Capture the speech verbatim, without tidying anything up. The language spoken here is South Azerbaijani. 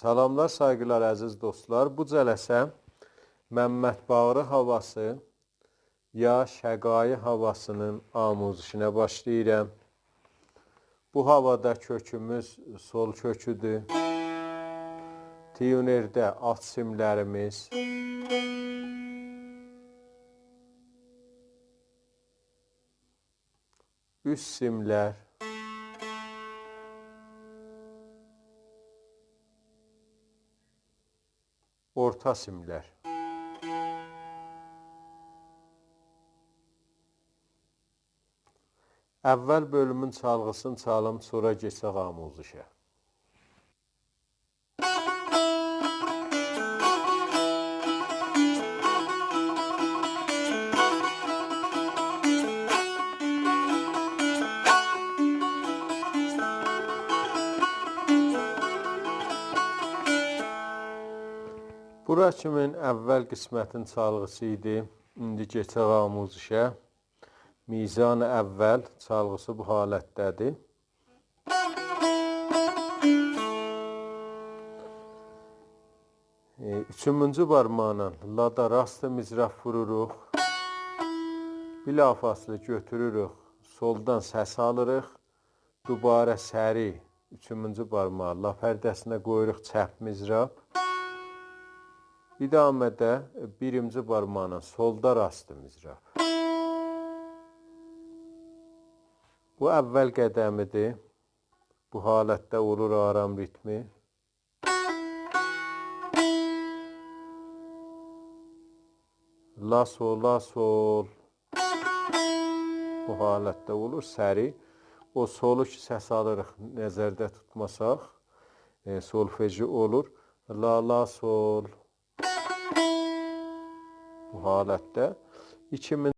سلاملار، سایغیلار، عزیز دوستلار. بو جلسه ممدباغری هاواسی یا شقایی هاواسی‌نین آموزشینه باشلاییرام. بو هاوادا کؤکوموز سل کؤکودور. تیونرده آلت سیملریمیز، اوست سیملر، اورتا سیملر. اول بؤلومون چالغیسینی چالیم، سونرا کئچک آموزشه. بورا کیمین اول قسمتین چالغیسی ایدی. ایندی کئچک آموزشه. میزان اول چالغیسی بو حالتده‌دیر. ائ، اوچومونجو بارماغینان لادا راست مضراب ووروروق. بلافاصله گؤتوروروک، سلدان سس آلیریق. دوباره سریع اوچومونجو بارماغی لا پرده‌سینه قویوروق، چپ مضراب. ادامه‌ده بیرینجی بارماغینان سلدا راست مضراب. بو اول قدمی‌دیر. بو حالتده اولور آرام ریتمی. لا، سل، لا، سل. بو حالتده اولور، سریع. او سلو کی سس آلیریق، نظرده توتماساق، ائ، سلفژی اولور. لا، لا، سل. بو حالتده. ایکیمین